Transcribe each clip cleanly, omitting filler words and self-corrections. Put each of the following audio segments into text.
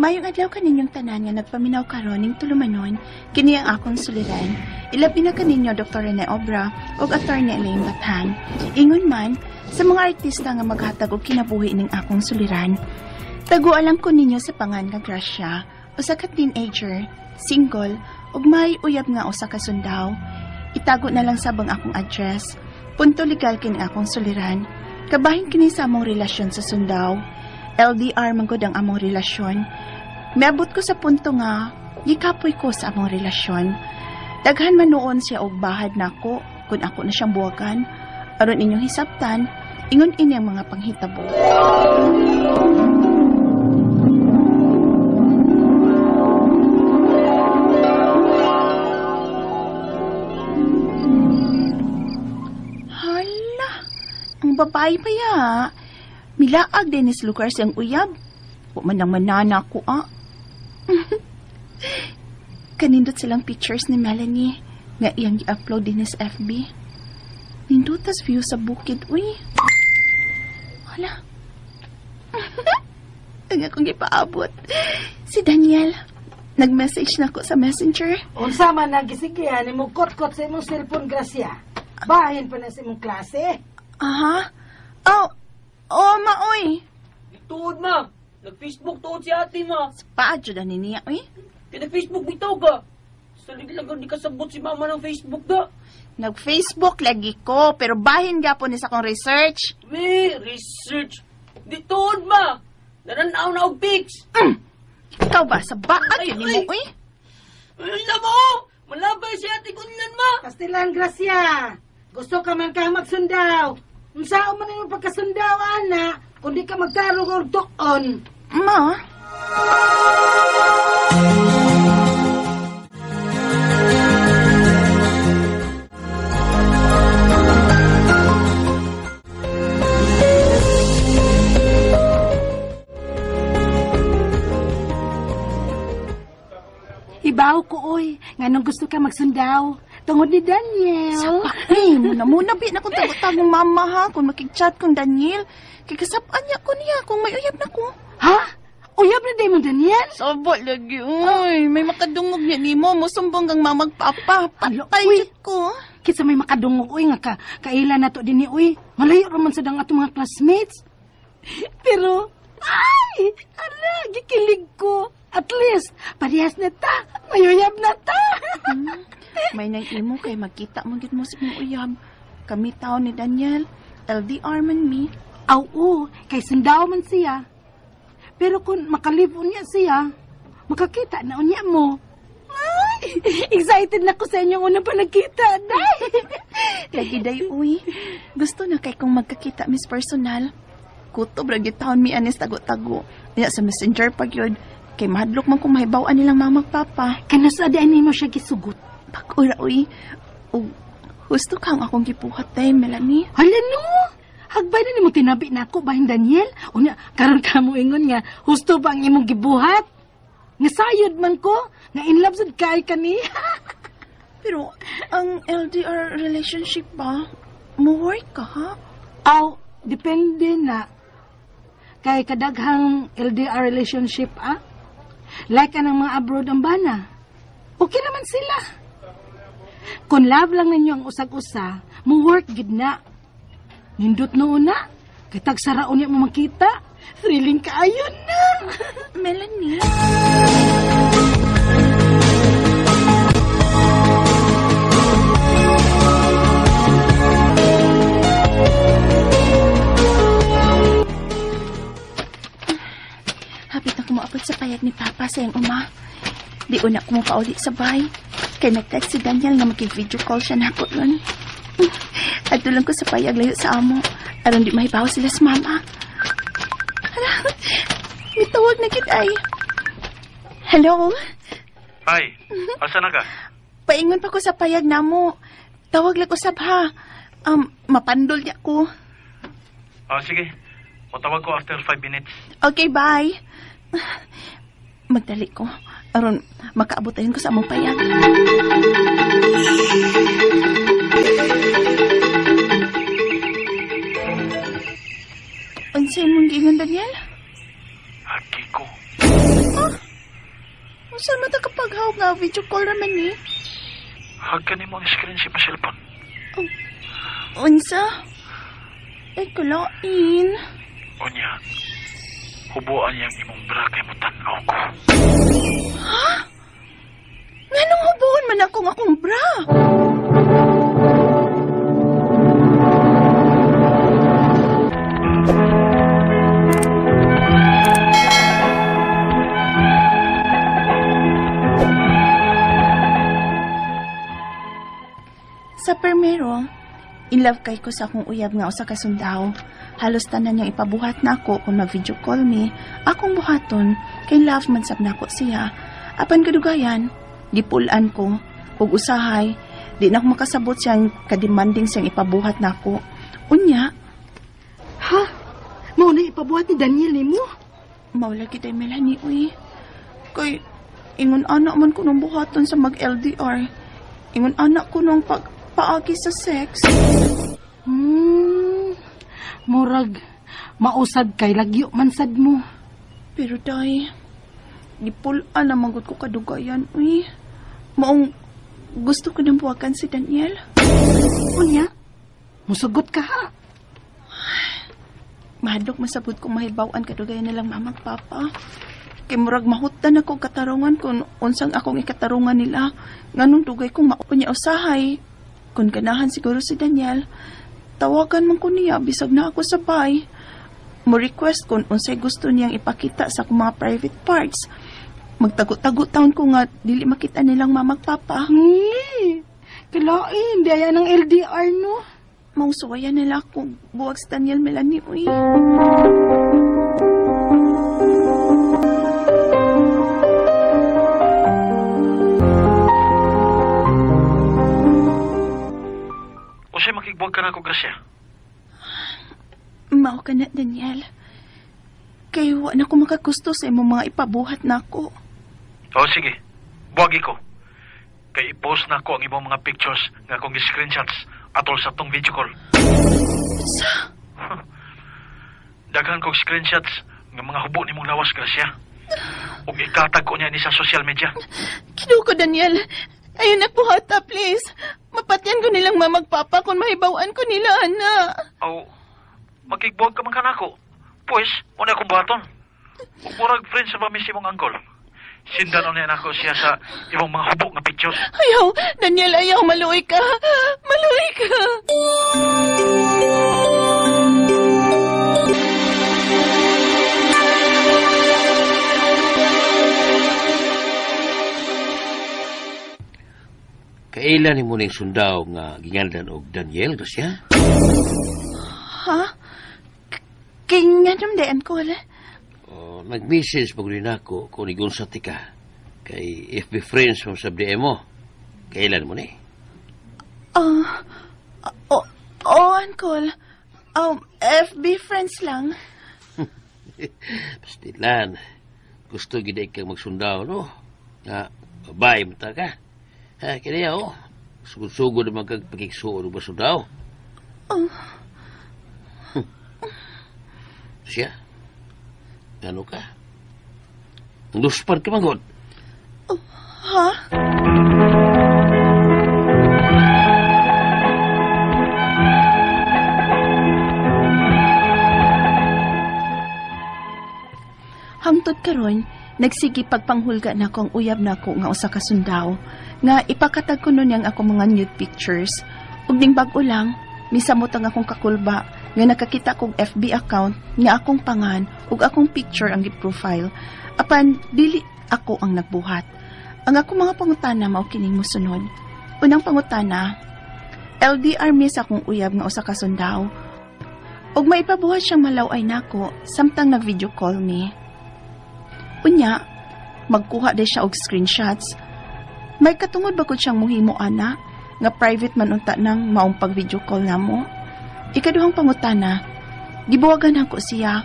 Mayong adlaw kaninyong tanan nga nagpaminaw karon ning tulumanon, kini ang akong suliran. Ilabi na kaninyo Dr. Rene Obra ug Attorney Elaine Bathan. Ingon man sa mga artista nga maghatag og kinabuhi ning akong suliran. Taguan lang ko ninyo sa pangan nga Gracia, usa ka teenager, single ug may uyab nga usa ka sundao. Itago na lang sabang akong address. Punto legal kini akong suliran. Kabahin kini sa among relasyon sa sundao. LDR man gud ang among relasyon. Miabot ko sa punto nga gikapoy ko sa among relasyon. Daghan man noon siya og bahad nako kung ako na siyang buwagan. Aron inyong hisabtan, ingon ini ang mga panghitabo. Hala, ang babae pa ya. Milaag Dennis lugar siyang uyab. Wa man ang manana ko, ah. Kanindot silang pictures ni Melanie nga iyang gi-upload din sa FB. Nindutas view sa bukid, uy. Hala. Ang akong gipaabot. Si Daniel. Nag-message na ko sa Messenger. Unsa man nagisigyan ni mo kot-kot sa imong cellphone, Gracia. Bahin pa na sa imong klase. Aha. Oh, oh, ma, oy. Tuod, ma. Nag-Facebook tuod si ate, ma. Paadyo na ni niya, oy. Kaya nag-Facebook bitaw ka. Salig lang di kasabot si mama ng Facebook da. Nag-Facebook lagi ko, pero bahin gapon ni sa akong research. We, research. Di tuod, ma. Nananaw na og pics. Ikaw ba? Sa baad Ay, yun mo, ay. oy. Alam mo, malabay si ate kunlan, ma. Pastilan, Gracia. Gusto ka man kang magsundaw. Unsaon man imong pagkasundaw, ana, kundi ka magtarong og tuon. Ma? Ibaw ko, oy. Nganong gusto ka magsundaw? Tungod ni Daniel. Sapa, eh. Muna-muna, bi na kung tagotagong mama, ha? Kung makig-chat kong Daniel. Kikasapaan niya ko niya kung may uyab na ko. Ha? Uyab na day mo, Daniel? Sabo lagi, uy. May makadungog niya ni mo. Musumbong kang mamagpapa. Patay uy. jud ko. Kitsa may makadungog, uy, nga kaila na to din ni, uy. Malayo raman sa dang atong mga classmates. Pero, ay, ala, gikilig ko. At least, parehas na ta. Mayuyab na ta. May nang imo kay magkita mo gid mo sa imong uyab. Kami tao ni Daniel, LDR man mi. Aw, oo, kay sundaw man siya. Pero kung makalive unya siya, makakita na unya mo. Ay, excited na ko sa inyong unang panagkita, day. Lagi day, uy. Gusto na kay kung magkakita mis personal. Kutob ra gyud taon mi anis tago-tago. Nya sa Messenger pag yun. Kay mahadlok man kung mahibaw-an nilang mama ug papa. Kanus-a di nimo siya gisugot? Bag-o ra, uy. Ug husto kang akong gibuhat day, Melanie. Hala no! Hagbay na nimo tinabi na ako, bahin Daniel. Unya, karon ka mo ingon nga, husto ba ang imong gibuhat? Nga sayod man ko, nga in love sad kay kani. Pero ang LDR relationship ba, mo-work ka ha? Aw, depende na. Kay kadaghang LDR relationship, ah. Like anang mga abroad ang bana. Okay naman sila. Kung love lang ninyo ang usag-usa, mo-work gid na. Nindot noon na. Kay tagsaraon niya mo makita. Thrilling kaayo na. Melanie. Hapit na kumuabot sa payag ni Papa sa iyang uma. Di una kumupauli sa bay. Kay nag-text si Daniel nga makig-video call siya na ako nun. Adto lang ko sa payag layo sa amo. Aron di mahibaw sila sa mama. Hala, may tawag na gid ay. Hello? Hi, asa na ka? Paingon pa ko sa payag namo. Tawag lang usab ha. Mapandol niya ko. Ah, sige. Patawag ko after 5 minutes. Okay, bye. Magdali ko. Aron makaabot ayon ko sa among payag. Unsay mong giingon, Daniel? Hagi ko. Ah, Saan man ta kapaghawk nga video call raman ni? Hag ka nimo ang screen si cellphone. Unsa? Ay, kalain. Unya, hubuan niyang imong bra kay mo tan-aw ko. Ha? Nganong hubuon man akong akong bra? Sa permero, in love kay ko sa akong uyab nga usa ka sundao. Halos tanan niyang ipabuhat nako kung ma-video call me, akong buhaton kay love man sab nako siya. Apan kadugayan, gipulan ko ug usahay di na ako makasabot siyang kademanding siyang ipabuhat nako. Unya, ha? Mao na ipabuhat ni Daniel nimo? Mao lagi day Melanie uy. Kay ingon ana man ko nung buhaton sa mag-LDR. Ingon ana ko nung paagi sa sex. Murag mausad kay lagyo man sad mo. Pero day, gipulan na manggod ko kadugayan uy. Maong gusto ko nang buwagan si Daniel. Unya, musugot ka ha? Mahadlok masabot kong mahibaw-an kadugayan nilang mama at papa. Kay murag mahutan ako katarungan kung unsang akong ikatarungan nila. Nganong dugay kong maunya usahay. Kung ganahan siguro si Daniel, tawagan man ko niya bisag na ako sa bay. Mo request kung unsay gusto niyang ipakita sa akong mga private parts. Magtago-tago taon ko nga dili makita nilang mama at papa. Kalain, di aya ng LDR no? Mausuwayan nila akong buwag si Daniel Melanie, uy. Unsay makigbuwag ka na ako, Gracia? Mao ka na, Daniel. Kay wa na ko makagusto sa imong mga ipabuhat na ako. Oh, sige. Buwagi ko. Kay i-post na ako ang imong mga pictures nga akong screenshots atol sa tong video call. Sa? Daghan kog screenshots nga mga hubo nimong lawas, Gracia. Ug ikatag ko niya ni sa social media. Kinuha ko, Daniel. Ayun na buhata, please. Mapatyan ko nilang mamagpapa kung mahibawan ko nila, ana. Aw, makigbuwag ka man ka nako. Pues, muna akong buhaton. Murag friends sa mami si mong angkol. Sindan niya nako siya sa imong mga hubo nga pictures. Ayaw, Daniel, ayaw. Maluoy ka. Maluoy ka. Kailan mo ning sundaw nga ginganlan og Daniel, Gracia? Ha? Kay nga naman day, Uncle. Oh, nag-message pag rin ako kung igunsa ti ka. Kay FB friends mo sa DM mo. Kailan mo ni? Oh, Uncle. FB friends lang. Pastilan. Gusto gid kang magsundaw, no? Nga, babae mo ta ka. Ha, kaya oh. Sugod-sugod naman kag pagkiksuon ba sundaw? Oh. Siya? Ano ka? Nagluspan ka magod. Oh, ha? Hangtod karon, nagsige pagpanghulga na akong uyab na ako nga usa ka sundao, nga ipakatag ko nun niyang akong mga nude pictures. Ug ning bag-o lang, misamot ang akong kakulba nga nakakita kog FB account nga akong pangan ug akong picture ang gi-profile. Apan dili ako ang nagbuhat. Ang akong mga pangutana mao kining mosunod. Unang pangutana, LDR mi sa akong uyab nga usa ka sundao. Ug maipabuhat siyang malaw-ay nako samtang nag-video call mi. Unya, magkuha day siya og screenshots. May katungod ba gud siyang muhimo ana nga private man unta nang maong pag-video call namo? Ikaduhang pangutana, gibuwagan ako siya.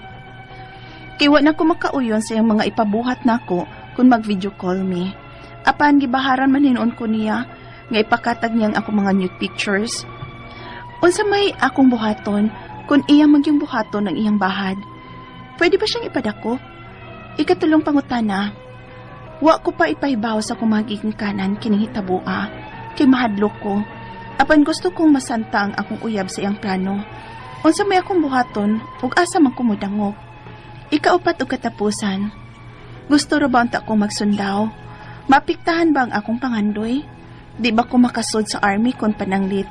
Kay wa na ko makauyon sa iyang mga ipabuhat nako kung mag-video call mi. Apan gibaharan man hinuon ko niya nga ipakatag niyang ako mga nude pictures. Unsa may akong buhaton kung iyang magyong buhaton ang iyang bahad? Pwede ba siyang ipadako? Ikatulong pangutana, Wa ko pa ipahibaw sa akong mga giginikanan kining hitaboa, kay mahadlok ko. Apan gusto kong masanta ang akong uyab sa iyang plano. Unsa may akong buhaton ug asa man ko modangop? Ikaupat ug katapusan. Gusto ra ba unta kong magsundaw? Maapektahan ba ang akong pangandoy? Di ba ko makasud sa army kung pananglit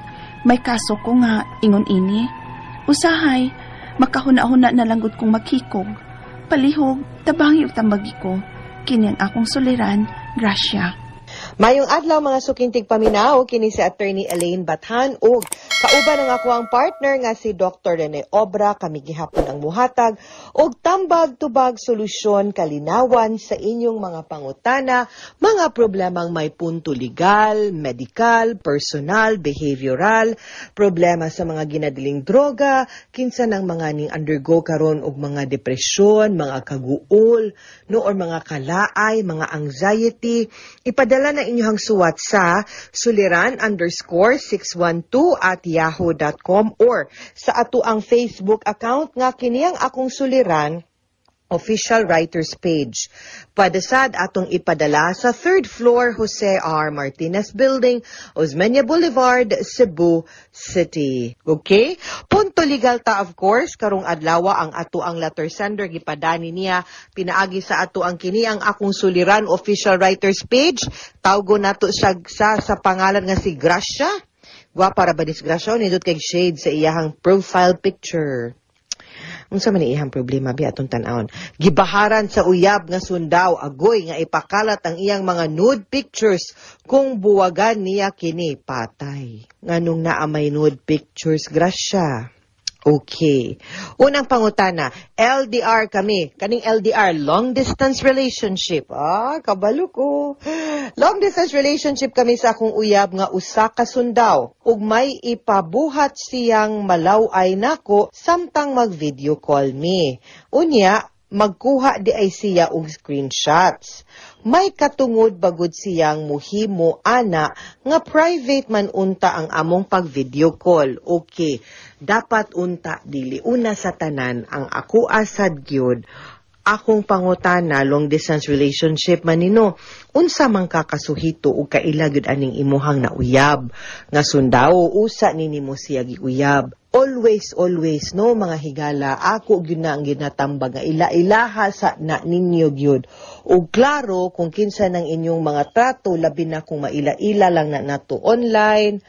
may kaso ko nga ingon ini? Usahay, makahuna-huna na lang gud kong maghikog. Palihog, tabangi ug tambagi ko. Kini ang akong suliran, Gracia. Mayong adlaw, mga suking tigpaminaw, kini si Attorney Elaine Bathan ug kauban ang akoang partner nga si Dr. Rene Obra. Kami gihapon ang muhatag og tambag, tubag, solusyon, kalinawan sa inyong mga pangutana, mga problemang may punto legal, medical, personal, behavioral, problema sa mga ginadiling droga, kinsa ng mga ning undergo karon og mga depresyon, mga kaguol, no, or mga kalaay, mga anxiety. Ipadala na inyong suwat sa suliran_612@yahoo.com or sa ato ang Facebook account nga kini ang Akong Suliran Official Writers Page. Pwede sad atong ipadala sa third floor, Jose R. Martinez Building, Osmeña Boulevard, Cebu City. Okay? Punto legal ta, of course, karong adlaw ang ato ang letter sender gipadani niya pinaagi sa ato ang kini ang Akong Suliran Official Writers Page. Tawgo nato siya sa pangalan nga si Gracia. Gwapa ra ba ni si Gracia? Nindot kay shade sa iyahang profile picture. Unsa man iyang problema bi, atong tan-awon. Gibaharan sa uyab nga sundao, agoy, nga ipakalat ang iyang mga nude pictures kung buwagan niya kini, patay. Nganong naa may nude pictures, Gracia? Okay. Unang pangutana, LDR kami. Kaning LDR, long distance relationship. Ah, kabalo ko. Long distance relationship kami sa akong uyab nga usa ka sundao. Ug may ipabuhat siyang malaw-ay nako samtang mag-video call mi. Unya, magkuha di ay siya og screenshots. May katungod ba gud siyang muhimo ana nga private man unta ang among pag-video call? Okay. Dapat unta dili. Una sa tanan, ang ako asad gyud akong pangutana, long distance relationship man nino, unsa man kakasuhito ug kaila gyud aning imuhang nauyab nga sundao? Usa ni nimo siya giuyab? Always, always, no, mga higala, ako gyud na ang ginatambag nga ila-ilaha sa na ninyo gyud ug klaro kung kinsa ng inyong mga trato, labi na kung maila-ila lang na nato online.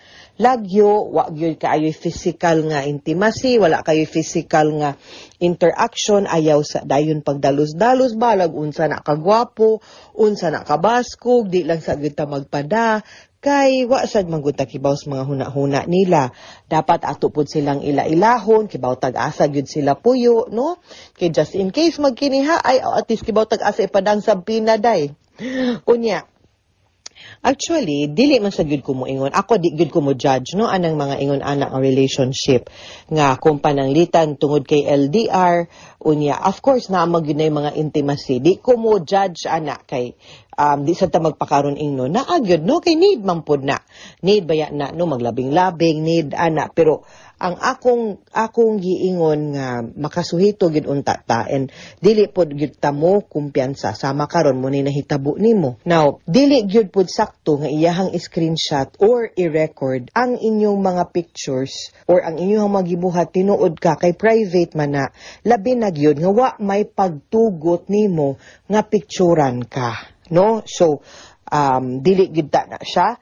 Lagyo wa gyud kaayoy physical nga intimacy, wala kayo physical nga interaction, ayaw sa dayon pagdalos-dalos, balag unsa na kagwapo, unsa na kabaskog, di lang sa gyud ta magpada kay wa sad man gud ta kibaw sa mga huna-huna nila. Dapat ato pud silang ila-ilahon, kibaw tag asa gyud sila puyo, no, kay just in case magkiniha ay at least kibaw tag asa ipadang sa pinaday. Unya, actually, dili man sa gyud ko mo ingon. Ako di gyud ko mo judge, no, anang mga ingon ana ang relationship nga kung pananglitan tungod kay LDR, unya of course naa man gyud na yung mga intimacy. Di ko mo judge ana kay di sa ta magpakaron ingno naa gyud, no, kay need man pod na. Need baya na, no, maglabing-labing, need ana, pero ang akong giingon nga makasuhito gyud unta ta and dili pod gyud ta mo kumpiyansa sama karon mo ni nahitabo nimo. Now, dili gyud pod sakto nga iyahang screenshot or i-record ang inyong mga pictures or ang inyong mga gibuhat tinuod ka kay private man na, labi na gyud nga wa may pagtugot nimo nga picturan ka, no? So dili gyud ta na siya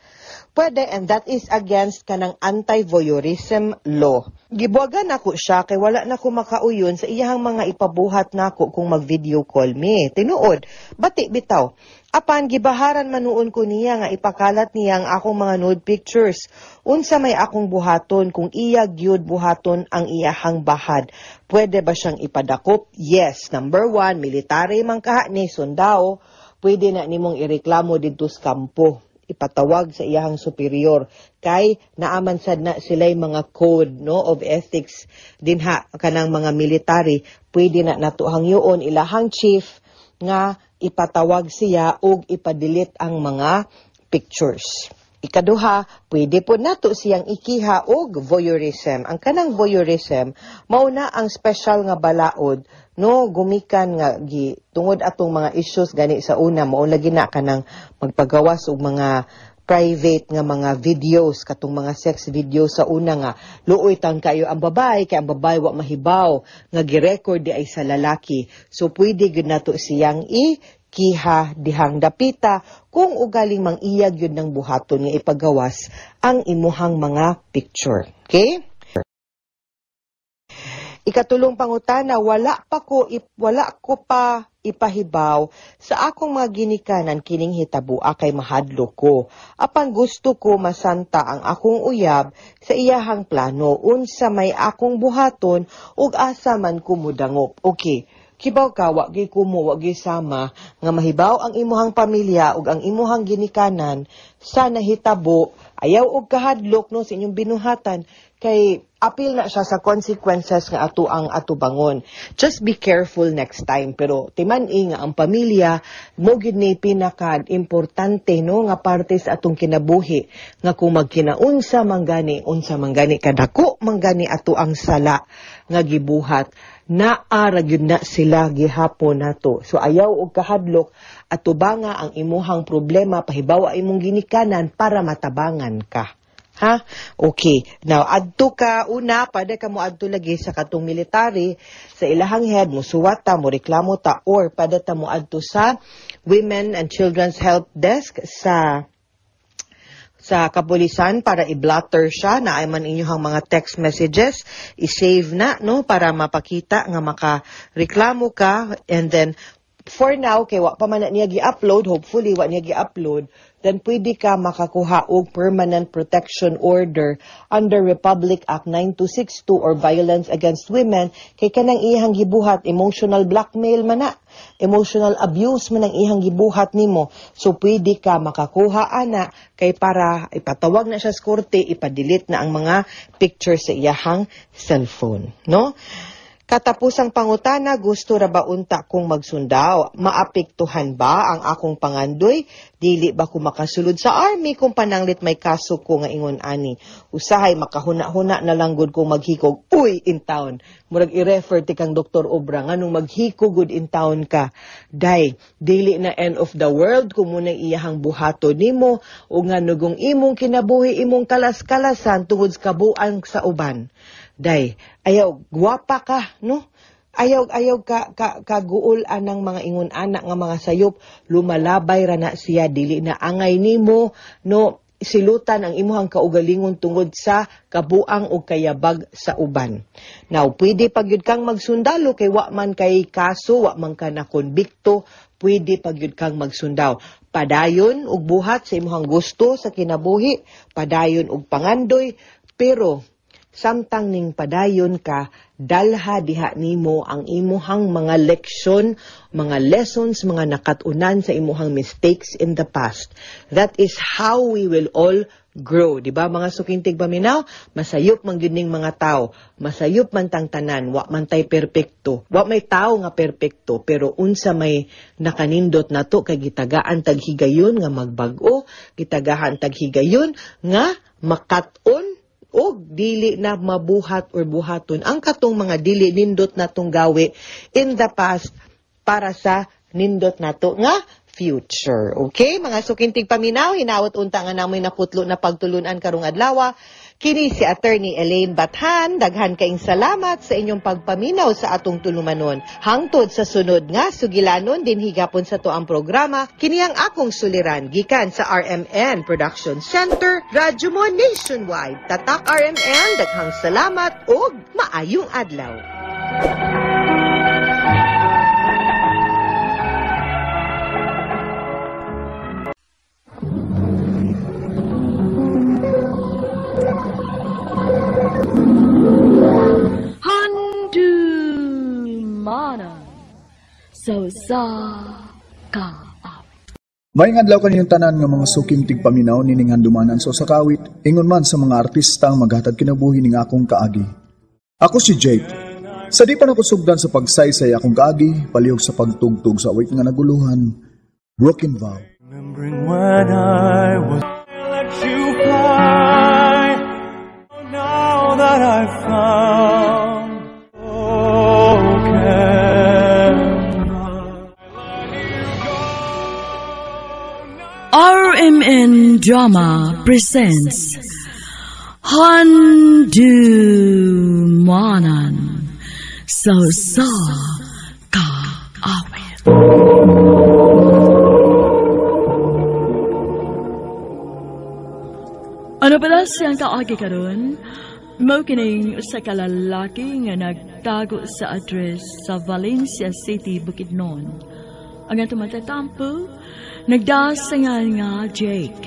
pwede and that is against kanang anti-voyeurism law. Gibuwagan nako siya kay wala na ko makauyon sa iyahang mga ipabuhat nako kung mag-video call mi. Tinuod, bati bitaw. Apan gibaharan manuon ko niya nga ipakalat niya ang akong mga nude pictures. Unsa may akong buhaton kung iya gyud buhaton ang iyahang bahad? Pwede ba siyang ipadakop? Yes. Number one, military man kaha ni sundao. Pwede na nimong ireklamo didto sa kampo, ipatawag sa iyahang superior kay naaman sad na sila'y mga code, no, of ethics dinha kanang mga military. Pwede na nato hangyoon ilahang chief nga ipatawag siya og ipadelete ang mga pictures. Ikaduha, pwede po nato siyang ikiha og voyeurism. Ang kanang voyeurism, mao na ang special nga balaod, no, gumikan nga gi tungod atong mga issues gani sa una, mao lagi na kanang magpagawas og mga private nga mga videos, katong mga sex videos sa una nga luoy tan kayo ang babae kay ang babae wa mahibaw nga gi-record di ay sa lalaki. So pwede gyud nato siyang i kiha dihang dapita kung ugaling mang-iyag yun ng buhaton nga ipagawas ang imuhang mga picture. Okay? Ikatulong pangutana, wala ko pa ipahibaw sa akong mga ginikanan kining hitabua kay mahadlok ko. Apan gusto ko masanta ang akong uyab sa iyahang plano, unsa may akong buhaton ug asa man ko modangop. Okay. Kibaw ka, wa gyud kumo, wa gyud sama nga mahibaw ang imuhang pamilya ug ang imuhang ginikanan sa nahitabo. Ayaw og kahadlok, no, sa inyong binuhatan kay apil na siya sa consequences nga ato ang atubangon. Just be careful next time, pero timan-i nga ang pamilya mo gyud ni pinaka importante, no, nga parte sa atong kinabuhi, nga kung magkinaunsa man gani, unsa man gani kadako man gani ato ang sala nga gibuhat, naa ra gyud na sila gihapon nato. So ayaw og kahadlok, atubanga ang imuhang problema, pahibaw ang imong ginikanan para matabangan ka. Ha? Okay. Now, adto ka una, pwede ka mo adto lagi sa katong military, sa ilahang head, mo suwat ta, mo reklamo ta, or pwede ta mo adto sa Women and Children's Help Desk sa kapulisan para i-blotter siya na ay man inyong mga text messages, i-save na, no, para mapakita nga makareklamo ka. And then for now, kay wa pa man na niya gi-upload, hopefully wa niya gi-upload, then pwede ka makakuha og permanent protection order under Republic Act 9262 or Violence Against Women, kay kanang iyang gibuhat emotional blackmail man na, emotional abuse man ang iyang gibuhat nimo. So pwede ka makakuha ana kay para ipatawag na siya sa korte, ipa-delete na ang mga pictures sa iyahang cellphone, no? Katapusang pangutana, gusto ra ba unta kong magsundaw? Maapektuhan ba ang akong pangandoy? Dili ba ko makasulod sa army kung pananglit may kaso ko nga ingon ani? Usahay makahuna-huna na lang gud kong maghikog. Uy, in town. Murag i-refer ti kang Dr. Obra nganong maghikog gud in town ka. Day, dili na end of the world kung muna'y iyahang buhato nimo o nga nugong imong kinabuhi imong kalas-kalasan tungod sa kabuang sa uban. Day, ayaw, gwapa ka, no? Ayaw, ayaw ka, ka, kaguol anang mga ingon ana nga mga sayop, lumalabay ra na siya, dili na angay nimo, no? Silutan ang imuhang kaugalingon tungod sa kabuang o kayabag sa uban. Now, pwede pag yun kang magsundalo kay wa man kay kaso, wa man ka na konbikto, pwede pag yun kang magsundaw. Padayon og buhat sa imuhang gusto sa kinabuhi, padayon og pangandoy, pero samtang ning padayon ka, dalha diha nimo ang imuhang mga leksyon, mga lessons, mga nakat-unan sa imuhang mistakes in the past. That is how we will all grow. Di ba mga suking tigpaminaw? Masayop man gyud ning mga tao. Masayop man tang tanan. Wa man tay perpekto. Wa may tao nga perpekto, pero unsa may nakanindot nato kay gitagaan tag higayon nga magbag-o, gitagaan tag higayon nga makat-on og dili na mabuhat or buhaton ang katong mga dili nindot natong gawi in the past para sa nindot nato nga future. Okay, mga sukintig paminaw, hinawat unta nga namoy naputlo na pagtulunan karong adlaw. Kini si Attorney Elaine Bathan, daghan kaing salamat sa inyong pagpaminaw sa atong tulumanon. Hangtod sa sunod nga sugilanon din higapon sa to ang programa, kini ang akong suliran gikan sa RMN Production Center, Radyo Mo Nationwide. Tatak RMN, daghang salamat ug maayong adlaw. Handumanan so sa ka. Maayong adlaw kaninyong tanan nga mga suking tigpaminaw nining handumanan sa usa ka awit, ingon man sa mga artista ang maghatag kinabuhi ning akong kaagi. Ako si Jake. Sa di pa nako sugdan sa pagsaysay akong kaagi, palihog sa pagtugtog sa awit nga naguluhan, Broken Vow. Remembering when I was let you fly. Now that I've found, oh, can I? RMN Drama presents Handumanan sa usa ka awit. Ano pala siyang kaagi karon? Mao kining usa ka lalaki nga nagtago sa address sa Valencia City, Bukidnon. Ang atong matatampo, nagdasangan nga Jake.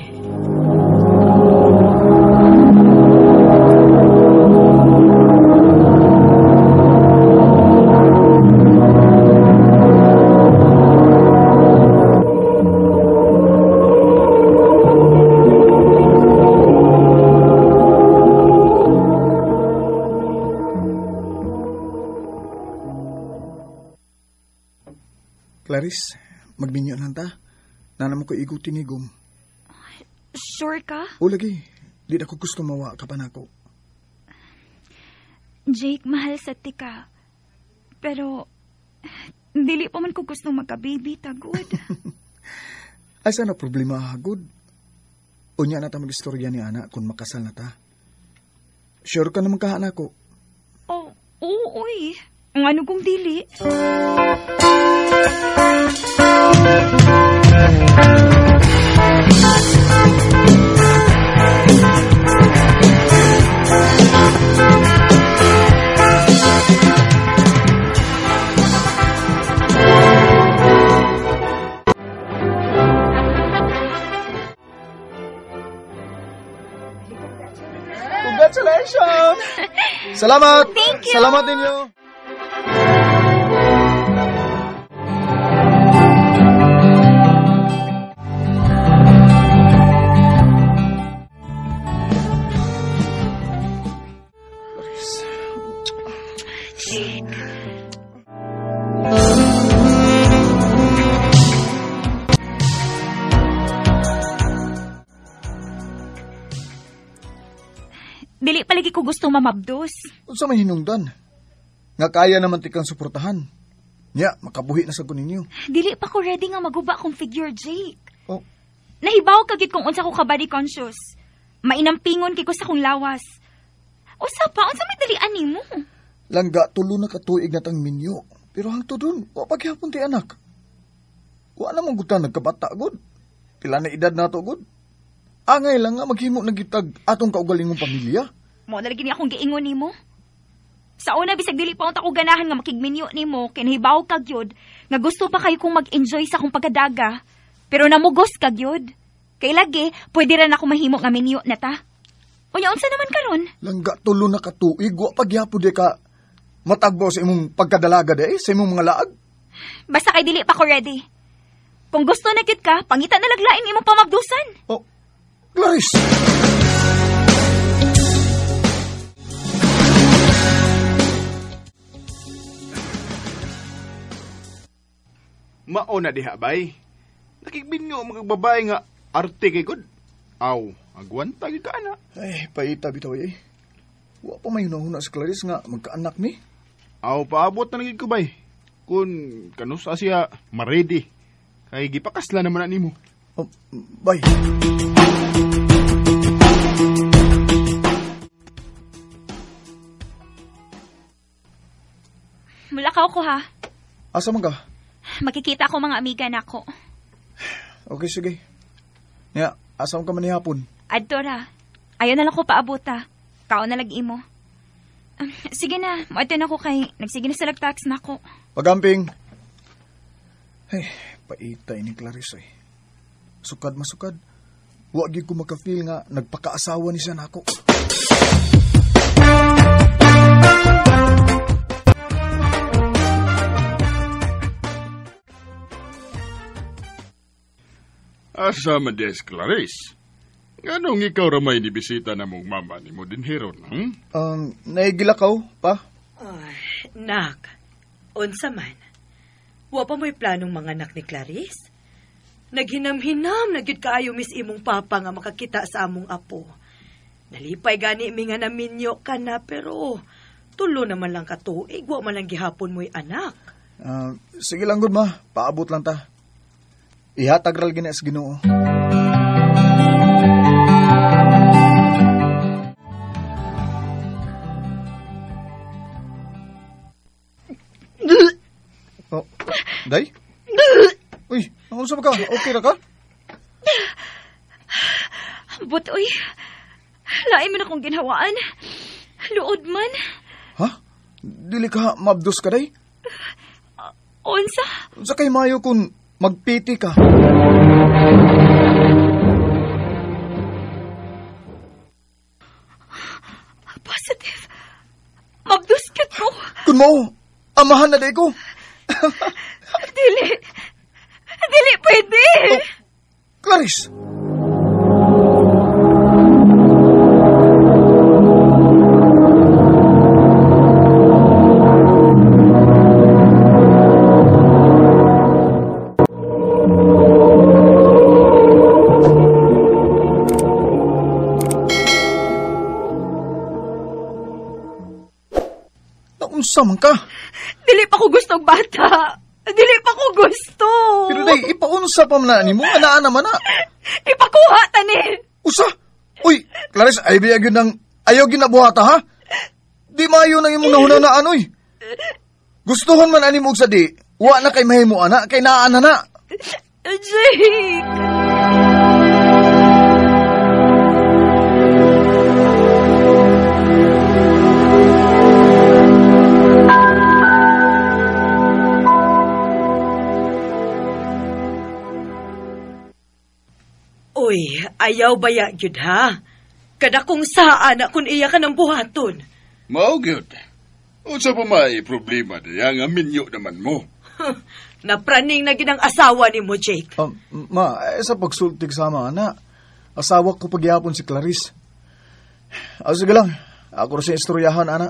Clarice, magbinyo lang ta. Nanam ko igo tinigom. Sure ka? O lagi, di na ko gusto mawa ka pa nako. Jake, mahal sa tika. Pero, dili pa man ko gusto magka-baby, tagod. Ay, sana problema, hagod. Unya na ta mag-istorya ni Ana kung makasal na ta. Sure ka naman ka, anak ko. Oh, oo, uy. Ang ano kong dili? Congratulations! Salamat! Thank you! Salamat ninyo! Jake. Dili palagi ko gusto mamabdos. Unsa may hinungdan? Nga kaya naman tikang suportahan. Nya, makabuhi na sa ninyo. Dili pa ko ready nga maguba akong figure, Jake. Oh. Nahibaw ka gid kung unsa ko ka body conscious. Mainampingon kay ko sa kong lawas. Usa pa, unsa may dalian nimo? Langga, tulo na katuig na tang minyo. Pero hangtod dun, wa paghihapon ti anak. Wa namang gutan nagkabata, gud. Pila na edad na to, gud. Angay lang nga maghimo na gitag atong kaugalingong pamilya. Mo na lagi ni akong giingon nimo. Sa una bisag dili pa unta ko ganahan nga makigminyo nimo, kay nahibaw ka gyud nga gusto pa kayo kong mag-enjoy sa akong pagkadaga. Pero namugos ka gyud. Kay lagi pwede ra nako mahimo nga minyo na ta. Unya unsa naman karon? Langga tulo na katuig, wa pagyapon di ka matagbo sa imong pagkadalaga di, sa imong mga laag. Basta kay dili pa ko ready. Kung gusto na gyud ka, pangita na laglain imong pamabdusan. Oh, Clarice! Mauna diha, bay. Nakigbinyo mga babae nga arte kay god. Aw, agwanta gyud ka ana. Ay, paita bitaw eh. Wa pa may hunahuna si Clarice nga magkaanak ni. Aw, paabot na lang ko bay. Kun kanusa siya ma-ready. Kay gipakasla naman na nimo. Oh, bay. Mulakaw ko ha. Asa man ka? Makikita ko mga amiga nako. Okay, sige. Nya, asa man ka man nihapon? Adto ra. Ayaw na lang ko paabota. Kao na lag imo. Sige na, moadto na ko kay nagsige na sa lagtax nako. Pagamping. Ay, paita ini Clarice ay. Sukad masukad. Wa gyud ko maka-feel nga nagpakaasawa ni siya nako. Asa man des Clarice? Nganong ikaw ramay ni bisita na mong mama ni mo din heron, Naigilakaw pa? Ay, nak, unsa man. Wa pa mo'y planong mga anak ni Clarice? Naghinam-hinam na gyud kaayo mis imong papa nga makakita sa among apo. Nalipay gani mi nga naminyo ka na pero tulo naman lang katuig, wa man lang gihapon mo'y anak. Sige lang gud ma, paabot lang ta. Ihatag ra gina sa Ginoo. Oh, Day? Uy, naunsa ba ka? Okay ra ka? Ambot, uy. Lain man akong ginhawaan. Luod man. Ha? Dili ka mabdos ka, Day? Unsa? Unsa kay mayo kung magpiti ka? Positive. Mabdos ka ko. Kun mo, amahan na day ko. Dili. Dili pwede. Oh, Clarice. Naunsa man ka? Dili pa ko gusto og bata. Dili pa ko gusto. Pero day, ipaunsa pa man na nimo, anaa naman na. Ipakuha tani. Usa? Uy, Clarice, ay biyag yun ng ayaw ginabuhata ha? Di maayo nang imong nahunanaan, uy. Gustuhon man ani mo og sa di, wa na kay mahimo ana, kay naa na na. Jake! Uy, ayaw baya gyud ha? Kada kung saan na kung iya ka ng buhaton. Mao gyud. Unsa pa may problema diya nga minyo naman mo? Napraning na ginang asawa ni mo, Jake. Ma, sa pagsultig sama, ana, asawa ko pagyapon si Clarice. Sige lang, ako rin sa istoryahan, ana.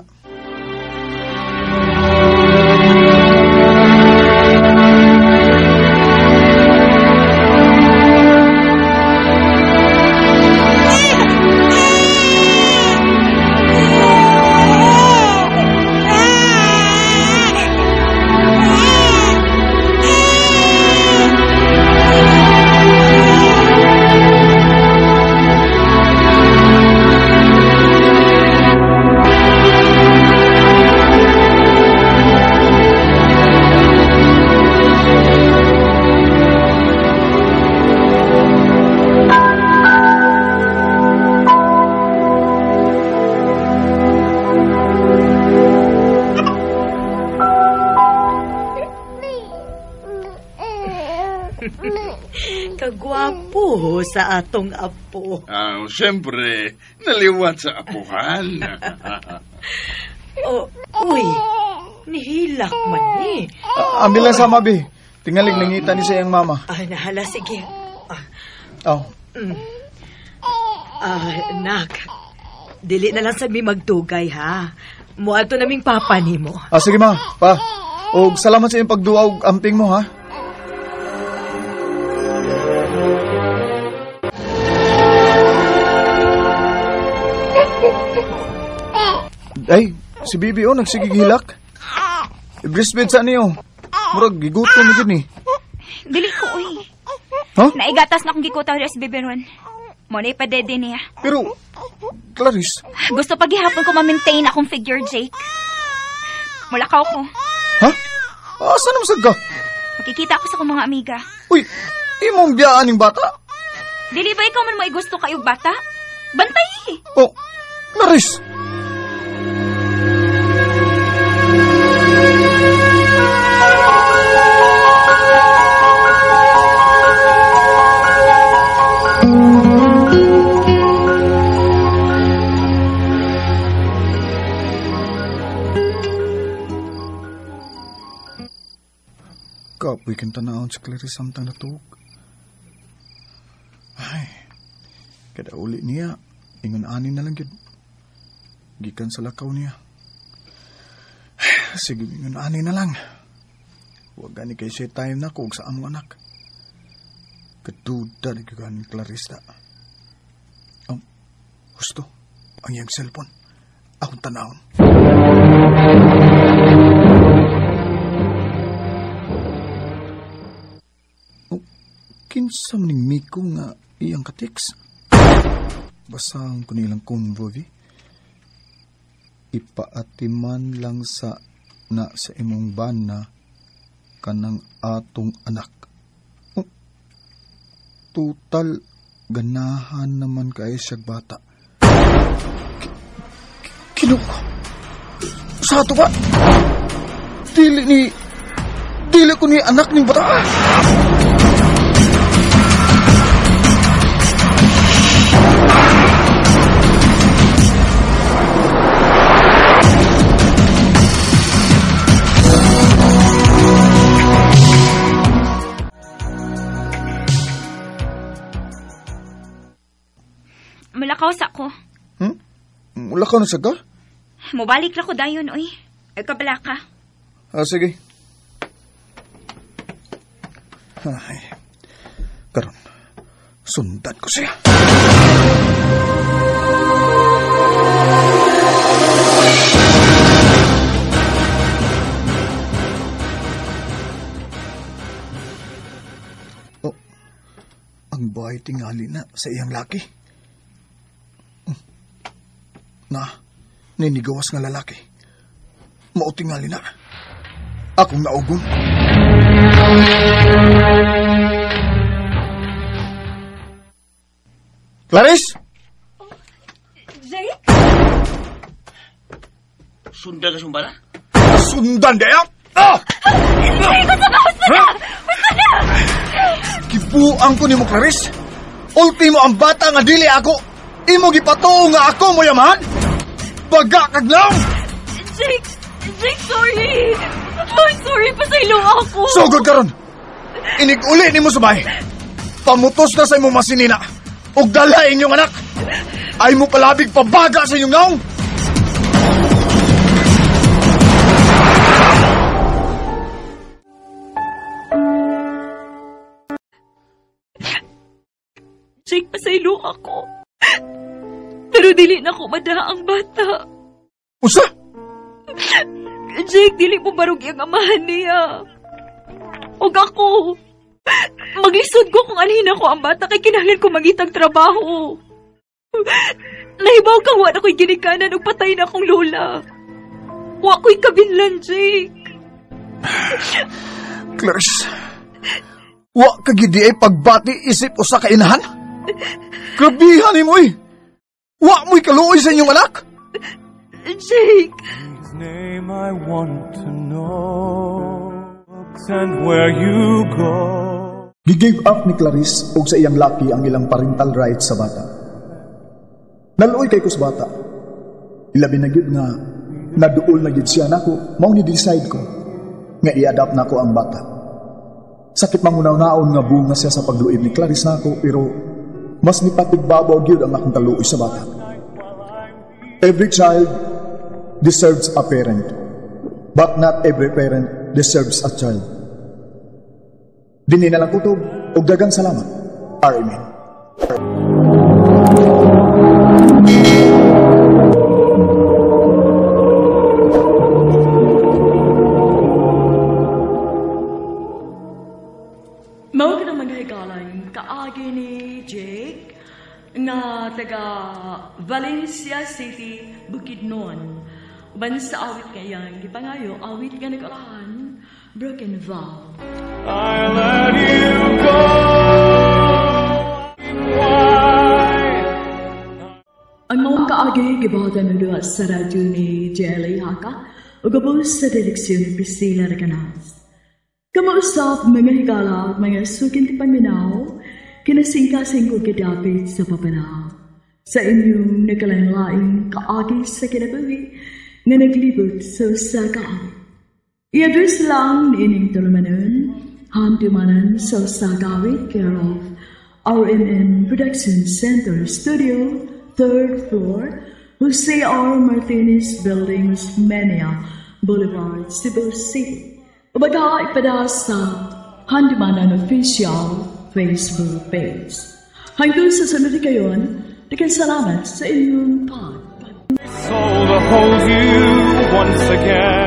Kagwapo sa atong apo. Siyempre, naliwat sa apuhan. Oh, uy, nihilak man ni. Ambil lang sama, bi. Tingalig nangita ni sa iyang mama. Nahala, sige. Oh. Nak, dili na lang sa mi magtugay, ha? Muadto naming papa nimo. Sige, ma. Pa. Og salamat sa iyong pagduwa og amping mo, ha? Ay, si Bibi, oh, nagsigigilak. I-breastfeed sa niyo. Murag, gigutom ni gid ni. Dili ko, uy. Huh? Naigatas na akong gikutaw rin si Bibi ron. Mo na ipadede niya. Pero, Clarice... Gusto paghihapon ko ma-maintain akong figure, Jake. Mulakaw ko. Ha? Asa naman ka? Makikita ako sa akong mga amiga. Uy, imong biyaan ng bata? Dili ba ikaw man may gusto kayo bata? Bantay! Oh, Clarice! Kapoy kang tanawon si Clarice samtang natuog. Ay, kada uli niya, ingon ani na lang yun. Gikan sa lakaw niya. Sige, ingon ani na lang. Huwag gani kay siya time na kung sa among anak. Kaduda ni kaganing Clarissa. Ang gusto, ang iyang cellphone. Akong tanawon. Oh, kinsa man ning Miko nga iyang kateks? Basahon ko nilang convoy. Ipaatiman lang sa na sa imong bana kanang atong anak. Oh, total, ganahan naman kay siyag bata. Kinuko. Sa ato ba? Dili ko ni anak ning bata. Mulakaw sa ko. Mulakaw na sa ka? Mubalik ra ko dayon, oy. Ay, kabala ka. Ah, sige. Ay, karon, sundan ko siya. Oh, ang bahay tingali na sa iyang laki. Na, ninigawas nga lalaki. Mautingali na. Akong naugon. Clarice! Jake? Sundan ka sumbara? Sundan daya? Ah! Jake, gusto na! Gusto na! Gusto na! Kibuang ko ni mo, Clarice. Ultimo ang bata nga dili ako. Imo gipatuo nga ako mo yamahan? Baga kag naong! Jake! Jake, sorry! Oh, sorry, pasaylo ako! Sugod karon! Inig-uli nimo sa bahay. Pamutos na sa imong masinina. Ug dala inyong anak. Ay mo palabig pabaga sa inyong naong! Jake, pasaylo ako. Pero dili na ko madaha ang bata. Usa? Jake, dili mo barog iyang amahan niya. Og ako, maglisod ko kung alhin ako ang bata kay kinahanglan ko mangitang trabaho. Nahibaw kang wa na ko'y ginikanan ug patay na akong lola. Wa ko'y kabinlan, Jake. Clarice, wa ka gid ay pagbati isip usa ka inahan? Grabihan nimo eh. Wa mo'y kaluoy sa inyong anak. Jake. His name I want to know and where you go. Gi-give up ni Clarice og sa iyang laki ang ilang parental rights sa bata. Naluoy kay ko sa bata. Ilabi na gyud nga naduol na gyud siya nako, mao ni decide ko nga i-adopt nako ang bata. Sakit mangunaw-naon nga bunga siya sa pagluib ni Clarice nako, pero mas nipatigbabaw gyud ang akong kaluoy sa bata. Every child deserves a parent, but not every parent deserves a child. Dinhi na lang kutob ug daghang salamat. Amen. Mao ka ng mga higalang kaagi ni Jake nga taga Valencia City, Bukidnon. Uban sa awit ngayang gipangayo, awit nga nag-ulahan, Broken Vow. I let you go. Why? Ang maong kaagi gibuhatan ng duha sa radyo ni Jelly Haka ug ubos sa direksyon ni Priscilla Recanas. Kamausap mga higala, mga sukin ti paminaw, kinasingkasing ko gidapit sa papanaw. Sa inyong nagkalain-laing kaagi sa kinabuhi nga naglibot sa usa ka awit. I-address lang niining tulumanon, handumanan sa usa ka awit, care of RMN Production Center Studio, 3rd floor, Jose R. Martinez Building, Osmeña Boulevard, Cebu City. Ubaga ipada sa Handumanan Official Facebook page. Hanggang sa sunod kayon, daghang salamat sa inyong pag Soul to hold you once again.